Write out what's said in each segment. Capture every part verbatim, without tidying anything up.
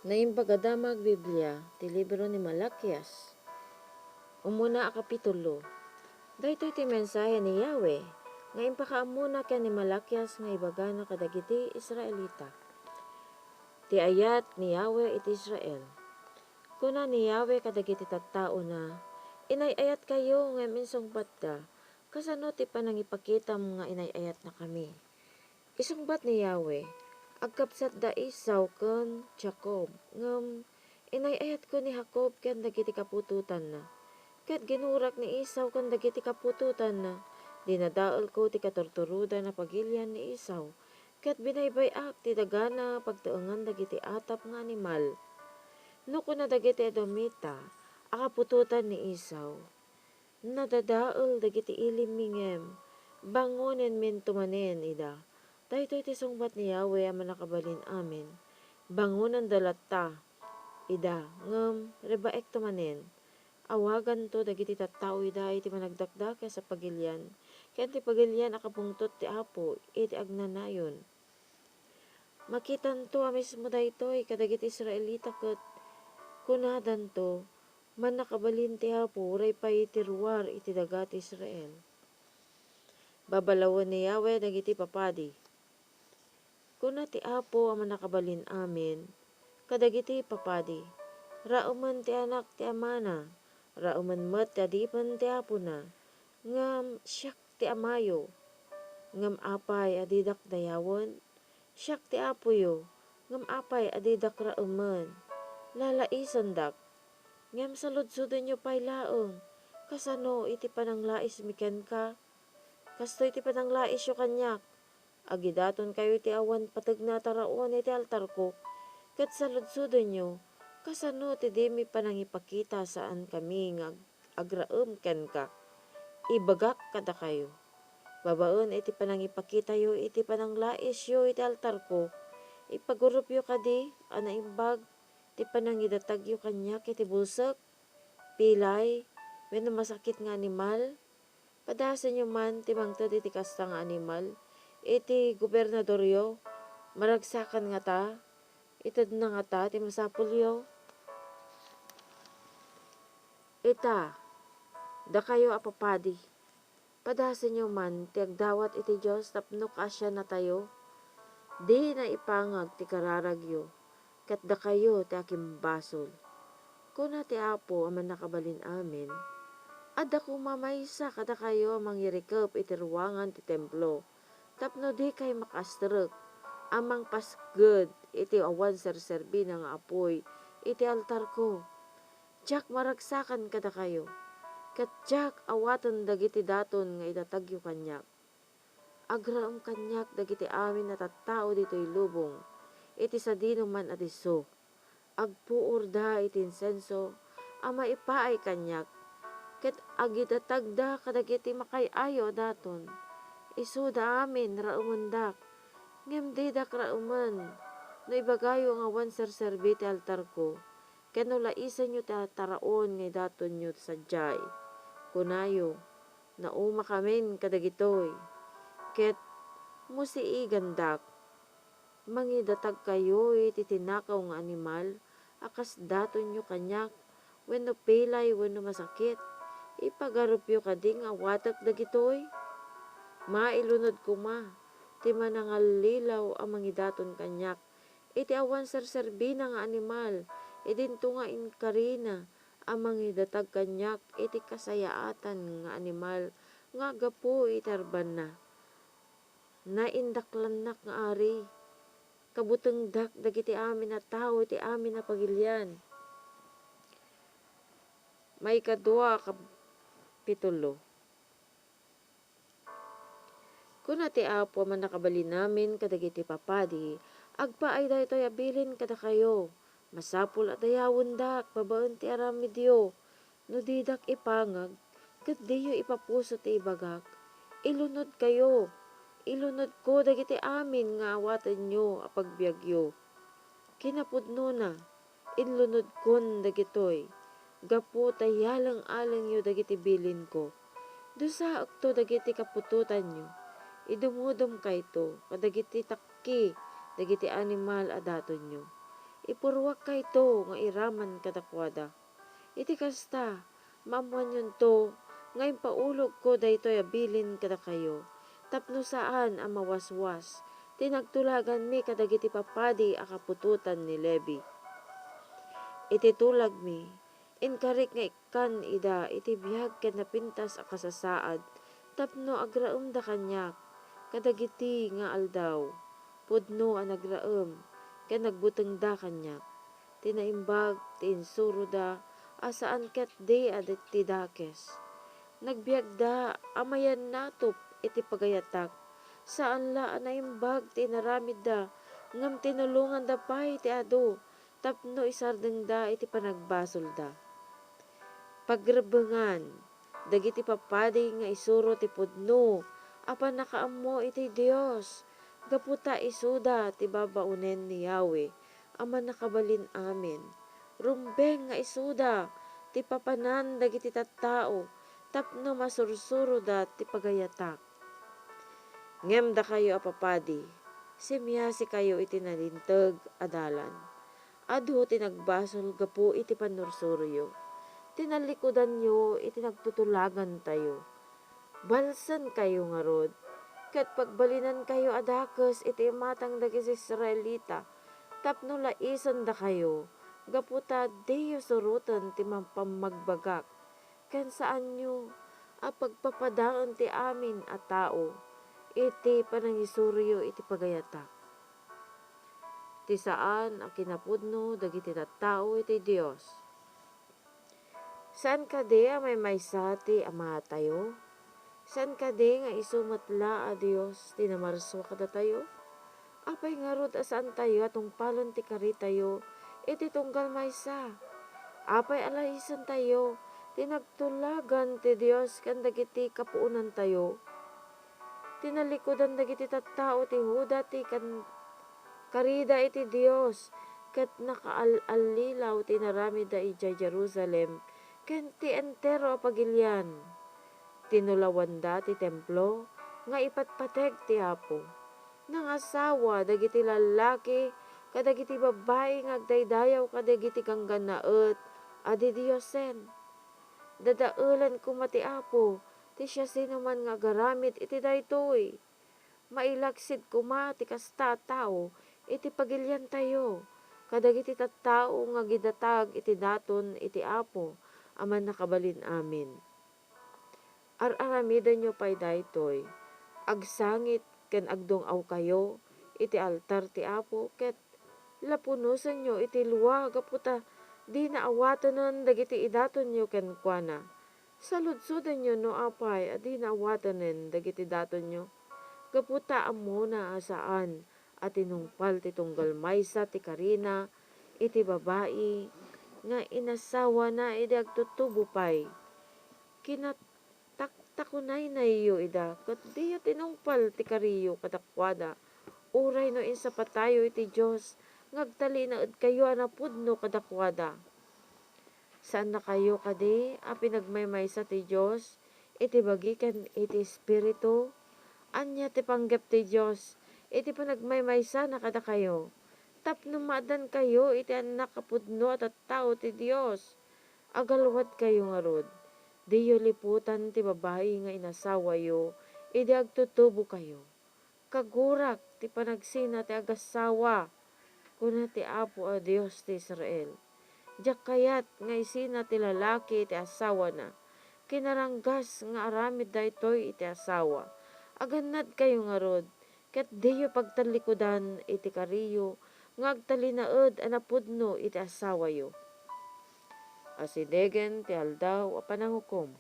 Naimbag a Damag Biblia ti libro ni Malakias. Umuna a kapitulo. Daytoy ti mensahe ni Yahweh nga impakaammona ken ni Malakias nga ibagana kadagiti Israelita. Ti ayat ni Yahweh iti Israel. Kuna ni Yahweh kadagiti tattaona, "Inay-ayatkayo ngem insungbatda. Kasano ti panangipakitam nga inay-ayatnakami?" Isungbat ni Yahweh, "Agkabsat da Esau ken Jacob, ngem inay-ayatko ni Jacob ken dagiti kaputotanna. Ket ginurak ni Esau ken dagiti kaputotanna. Dinadaelko ti katurturodan a pagilian ni Esau, ket binaybay-ak ti dagana pagtaengan dagiti atap nga animal." No kuna dagiti Edomita a kaputotan ni Esau, "Nadadael dagiti ilimmi ngem bangonenminto manen ida." Daytoy ti sungbat ni Yahweh a Mannakabalin-amin, "Bangonenda latta ida, ngem rebaekto manen. Awaganto dagiti tattao ida iti panagdakdakes a pagilian, ken ti pagilian a kapungtot ti Apo iti agnanayon." Makitanto a mismo daytoy kadagiti Israelita ket kunadanto, "Mannakabalin ti Apo uray pay ti ruar iti daga ti Israel." Babalawen ni Yahweh dagiti papadi. Kuna ti Apo a Mannakabalin-amin kadagiti papadi, "Raemen ti anak ti amana, raemen met ti adipen ti apona, ngem siak ti amayo. Ngem apay a didak dayawen? Siak ti apoyo, ngem apay a didak raemen? Lalaisendak. Ngem saludsodenyo pay laeng, kasano iti pananglaismi kenka? Kastoy ti pananglaisyo kaniak. Agidatonkayo iti awan pategna a taraon iti altarko, ket saludsodenyo, kasano ti dimi panangipakita saankami nga ag-, agraem kenka? Ibagak kadakayo, babaen iti panangipakitayo iti pananglaisyo iti altarko, ipagurupyo kadi a naimbag ti panangidatagyo kaniak iti bulsek, pilay, wenno masakit nga animal? Padasenyo man ti mangted iti kasta nga animal iti gobernadoryo. Maragsakan ngata? Itedna ngata ti masapulyo? Ita, dakayo a papadi, padasenyo man ti agdawat iti Dios tapno kaasiannatayo. Dina ipangag ti kararagyo, ket dakayo ti akimbasol. Kuna ti Apo a Mannakabalin-amin, adda koma maysa kadakayo a mangirikep iti ruangan ti templo, tapno dikay makastrek a mangpasged iti awan serserbina nga apuy iti altarko. Diak maragsakan kadakayo, ket diak awaten dagiti daton nga idatagyo kaniak. Agraem kaniak dagiti amin a tattao ditoy lubong iti sadino man a disso. Agpuorda iti insenso a maipaay kaniak, ket agidatagda kadagiti makaay-ayo a daton. Isuda amin raemendak, ngem didak raemen no ibagayo nga awan serserbi ti altarko, ken no laisenyo ti taraon nga idatonyo sadiay. Kunayo, "Naumakamin kadagitoy, ket musiigandak." Mangidatagkayo iti tinakaw nga animal a kas datonyo kaniak, wenno pilay wenno masakit, ipagarupyo kadi nga awatek dagitoy? Mailunod koma ti manangallilaw a mangidaton kaniak iti awan serserbina nga animal, idinto nga inkarina a mangidatag kaniak iti kasayaatan nga animal nga aggapu iti arbanna. Naindaklannak nga ari, kabutengdak dagiti amin a tao iti amin a pagilian. Maikadua a kapitulo. Kuna ti Apo a Mannakabalin-amin kadagiti papadi, "Agpaay daytoy a bilin kadakayo. Masapul a dayawendak babaen ti aramidyo. No didak ipangag, ket diyo ipapuso ti ibagak, ilunodkayo. Ilunodko dagiti amin nga awatenyo a pagbiagyo." Kinapudnona, inlunodkon dagitoy gapu ta yaleng-alengyo dagiti bilinko. Dusaekto dagiti kaputotanyo. Idumodumkayto kadagiti takki dagiti animal a datonyo. Ipurruakkayto nga iraman kadakuada. Iti kasta, maammoanyonto nga impaulogko daytoy a bilin kadakayo, tapno saan a mawaswas ti nagtulaganmi kadagiti papadi a kaputotan ni Levi. Iti tulagmi, inkarik nga ikkan ida iti biag ken napintas a kasasaad tapno agraemda kaniak kadagiti nga aldaw. Pudno a nagraem ken nagbutengda kaniak. Ti naimbag ti insuroda a saan ketdi a ti dakes. Nagbiagda a mayannatop iti pagayatak. Saan la a naimbag ti inaramidda, ngem tinulonganda pay ti adu tapno isardengda iti panagbasolda. Pagrebbengan dagiti papadi nga isuro ti pudno a pannakaammo iti Dios, gapu ta isuda ti babaonen ni Yahweh a Mannakabalin-amin. Rumbeng nga isuda ti papanan dagiti tattao tapno masursuroda ti pagayatak. Ngem dakayo a papadi, simiasikayo iti nalinteg a dalan. Adu ti nagbasol gapu iti pannursuroyo. Tinallikudanyo iti nagtutulagantayo. Balsenkayo ngarud, ket pagbalinankayo a dakes iti imatang dagiti Israelita, tapno laisendakayo, gapu ta diyo suroten ti mampammagbagak, ken saanyo a pagpapadaen ti amin a tao iti panangisuroyo iti pagayatak. Ti saan a kinapudno dagiti tattao iti Dios. Saan kadi a maymaysa ti Amatayo? Saan kadi nga isu met la a Dios ti namarsua kadatayo? Apay ngarud a saantayo a tungpalen ti karitayo iti tunggal maysa? Apay a laisentayo ti nagtulagan ti Dios ken dagiti kapuonantayo? Tinallikudan dagiti tattao ti Juda ti kan-, karida iti Dios, ket nakaal-allilaw ti inaramidda idiay Jerusalem ken ti entero a pagilian. Tinulawanda ti templo nga ipatpateg ti Apo. Nangasawa dagiti lallaki kadagiti babbai nga agdaydayaw kadagiti ganggannaet a didiosen. Dadaelan koma ti Apo ti siasinoman nga agaramid iti daytoy. Mailaksid koma ti kasta a tao iti pagiliantayo kadagiti tattao nga agidatag iti daton iti Apo a Mannakabalin-amin. Ar-aramidenyo pay daytoy. Agsangit ken agdung-awkayo iti altar ti Apo ket lapunosenyo iti lua gapu ta dina awatenen dagiti idatonyo kenkuana. Saludsodenyo no apay a dina awatenen dagiti datonyo, gapu ta ammona a saan a tinungpal ti tunggal maysa ti karina iti babai nga inasawana idi agtutubo pay. Kinataktakunaynayyo ida ket diyo tinungpal ti kariyo kadakuada, uray no insapatayo iti Dios nga agtalinaedkayo a napudno kadakuada. Saannakayo kadi a pinagmaymaysa ti Dios iti bagi ken iti espiritu? Ania ti panggep ti Dios iti panagmaymaysana kadakayo? Tapno maadankayo iti annak a pudno a tattao ti Dios. Agalwadkayo ngarud, diyo liputan ti babai nga inasawayo idi agtutubokayo. Kagurak ti panagsina ti agassawa, kuna ti Apo a Dios ti Israel. Diak kayat nga isina ti lalaki iti asawana. Kinaranggas nga aramid daytoy iti asawa. Agannadkayo ngarud, ket diyo pagtallikudan iti kariyo nga agtalinaed a napudno iti asawayo. Asidegen ti Aldaw a Panangukom.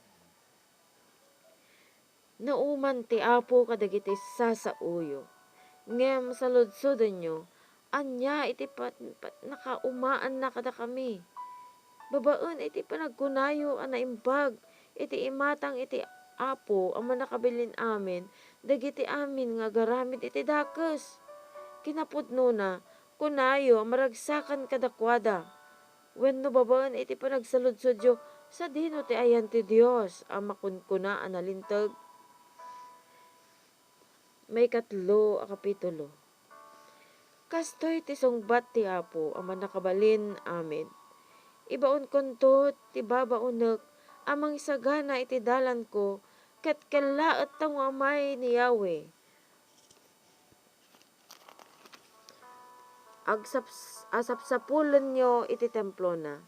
Nauman ti Apo kadagiti sasaoyo. Ngem saludsodenyo, ania iti pat-, pat-, nakaumaanna kadakami? Babaen iti panagkunayo a naimbag iti imatang iti Apo a Mannakabilin-amin dagiti amin nga agaramid iti dakes. Kinapudnona, kunayo a maragsakan kadakuada. Wenno babaen iti panagsaludsodyo, sadino ti ayan ti Dios a makunkuna a nalinteg? Maikatlo a kapitulo. Kastoy ti sungbat ti Apo a Mannakabalin Amin: Ibaonkonto ti babaonek a mangisagana iti dalanko, ket kellaet ta umay ni Yahweh. Agsaps-, asapsapulenyo iti templona.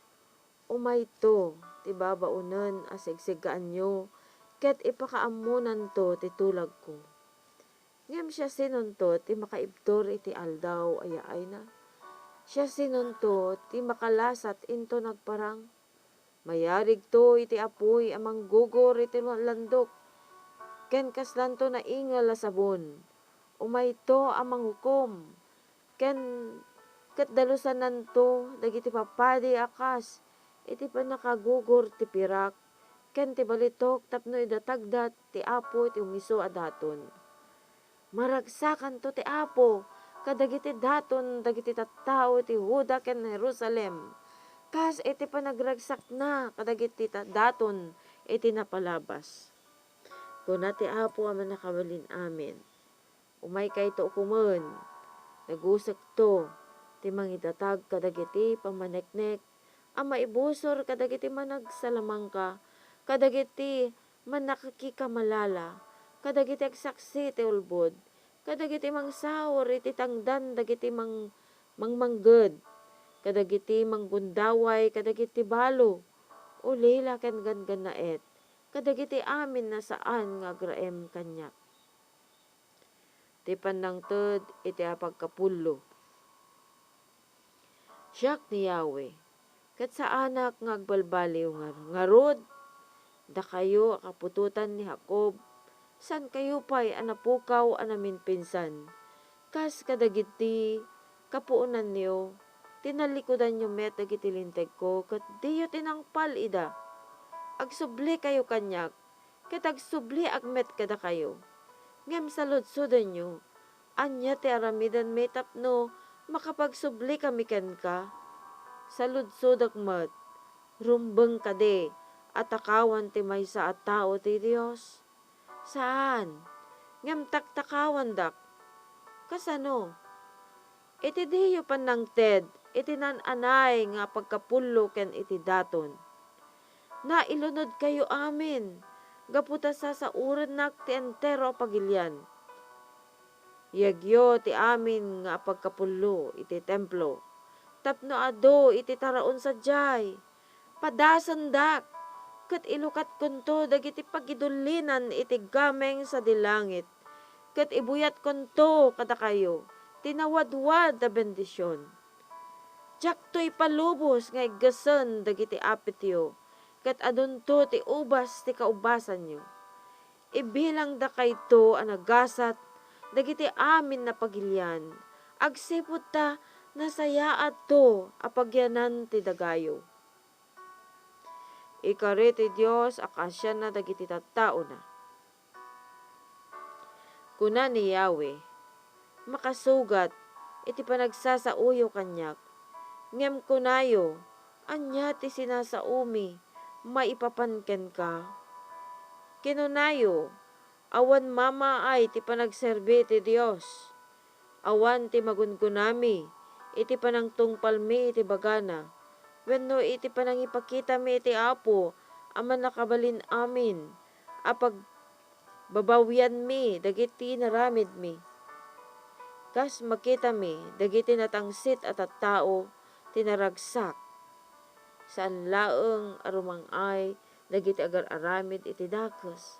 Umayto ti babaonen a sigsiggaanyo, ket ipakaammonanto ti tulagko. Ngem siasinonto ti makaibtur iti aldaw a yaayna? Siasinonto ti makalasat inton agparang? Mayarigto iti apuy a manggugor iti landok, ken kaslanto naingel a sabon. Umayto a manghukom, ken ket dalusananto dagiti papadi a kas iti pannakagugor ti pirak ken ti balitok tapno idatagda ti Apo iti humiso a daton. Maragsakanto ti Apo kadagiti daton dagiti tattao iti Juda ken Jerusalem, kas iti panagragsakna kadagiti ta-, daton iti napalabas. Kuna ti Apo a Mannakabalin Amin: Umaykayto ukomen. Nagusekto ti mangidatag kadagiti pammaneknek a maibusor kadagiti managsalamangka, kadagiti mannakikamalala, kadagiti agsaksi ti ulbod, kadagiti mangsaur iti tangdan dagiti mang-, mangmangged, kadagiti manggundaway kadagiti balo, ulila ken ganggannaet, kadagiti amin a saan nga agraem kaniak. Ti pannangted iti apagkapullo. Siak ni Yahweh, ket saanak nga agbalbaliw ngar-, ngarud, dakayo a kaputotan ni Jacob, saankayo pay a napukaw a naminpinsan, kas kadagiti kapuonanyo, tinallikudanyo met dagiti lintegko, ket diyo tinangpal ida. Agsublikayo kaniak, ket agsubliak met kadakayo. Ngem saludsodenyo, ania ti aramidenmi tapno makapagsublikami kenka? Saludsodek met, rumbeng kadi a takawan ti maysa a tao ti Dios? Saan, ngem taktakawandak. Kasano? Iti diyo pannangted iti naan-anay nga pagkapullo ken iti daton. Nailunodkayo amin, gapu ta sasaorennak ti entero a pagilian. Yegyo ti amin nga apagkapullo iti templo, tapno adu iti taraon sadiay. Padasendak, ket ilukatkonto dagiti pagidullinan iti gameng sadi langit, ket ibuyatkonto kadakayo ti nawadwad a bendision. Diakto ipalubos nga iggesen dagiti apityo, ket adunto ti ubas ti kaubasanyo. Ibilangdakayto a nagasat dagiti amin a pagilian, agsipud ta nasayaatto a pagyanan ti dagayo. Ikari ti Dios a kaasianna dagiti tattaona. Kuna ni Yahweh, makasugat iti panagsasaoyo kaniak, ngem kunayo, "Ania ti sinasaomi maipapan kenka?" Kinunayo, "Awan mamaay ti panagserbi iti Dios. Awan ti magungunami iti panangtungpalmi iti bagana, wenno iti panangipakitami iti Apo a Mannakabalin-amin a pagbabawianmi dagiti inaramidmi. Kas makitami dagiti natangsit a tattao ti naragsak. Saan laeng a rumang-ay dagiti agar-aramid iti dakes,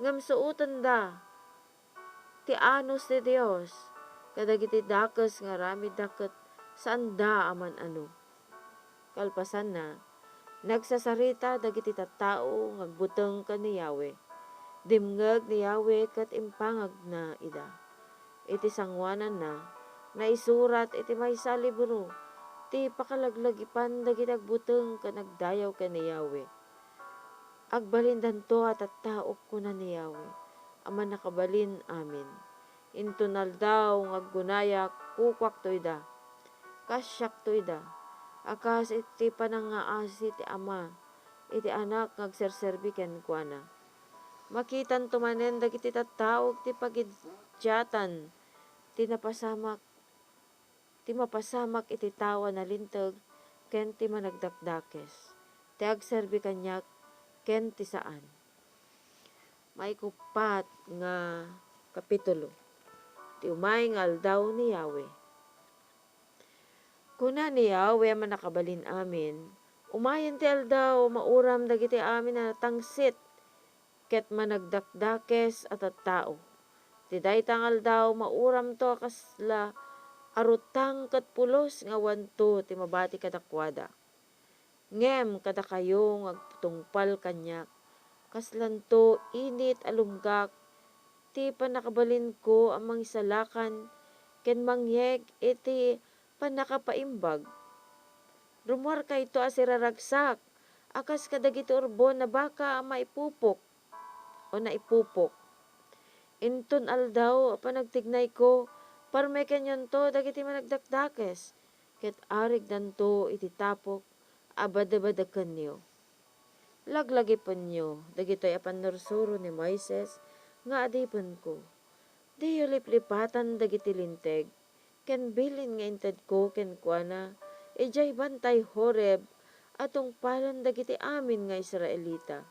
ngem suotenda ti anus ti Dios, kadagiti dakes nga aramidda ket saanda a man-ano." Kalpasanna, nagsasarita dagiti tattao nga agbuteng ken ni Yahweh. Dimngeg ni Yahweh ket impangagna ida. Iti sangoananna, naisurat iti maysa a libro ti pakalaglagipan dagiti agbuteng ken agdayaw ken ni Yahweh. "Agbalindanto a tattaok," kuna ni Yahweh a Mannakabalin-amin. "Inton aldaw nga aggunayak, kukuakto ida. Kaasiakto ida, a kas iti panangngaasi ti ama iti anak nga agserserbi kenkuana. Makitanto manen dagiti tattaok ti pagidiatan ti napasamak ti mapasamak iti tao a nalinteg ken ti managdakdakes, ti agserbi kaniak ken ti saan. Maikuppat nga kapitulo. Ti umay nga aldaw ni Yahweh. Kuna ni Yahweh a Mannakabalin-amin, "Umayen ti aldaw, mauram dagiti amin a natangsit ket managdakdakes a tattao. Ti dayta nga aldaw, mauramto a kasla a rutang ket pulos nga awanto ti mabati kadakuada." Ngem kadakayo nga agtungpal kaniak, kaslanto init a lumgak ti pannakabalinko a mangisalakan ken mangyeg iti pannakapaimbag. Rummuarkayto a siraragsak a kas kadagiti urbon a baka a maipupok o naipupok. Inton aldaw a panagtignayko, parmekenyonto dagiti managdakdakes, ket arigdanto iti tapok a badebadekenyo. Laglagipenyo dagitoy a pannursuro ni Moises nga adipenko. Diyo liplipatan dagiti linteg ken bilin nga intedko kenkuana idiay Bantay Horeb a tungpalen dagiti amin nga Israelita.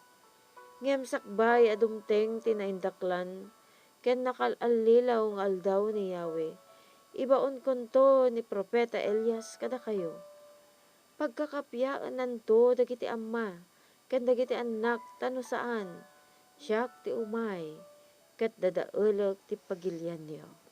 Ngem sakbay a dumteng ti naindaklan ken nakal-allilaw nga aldaw ni Yahweh, ibaonkonto ni profeta Elias kadakayo. Pagkakapiaennanto dagiti amma ken dagiti annak, ta no saan, siak ti umay ket dadaelek ti pagilianyo.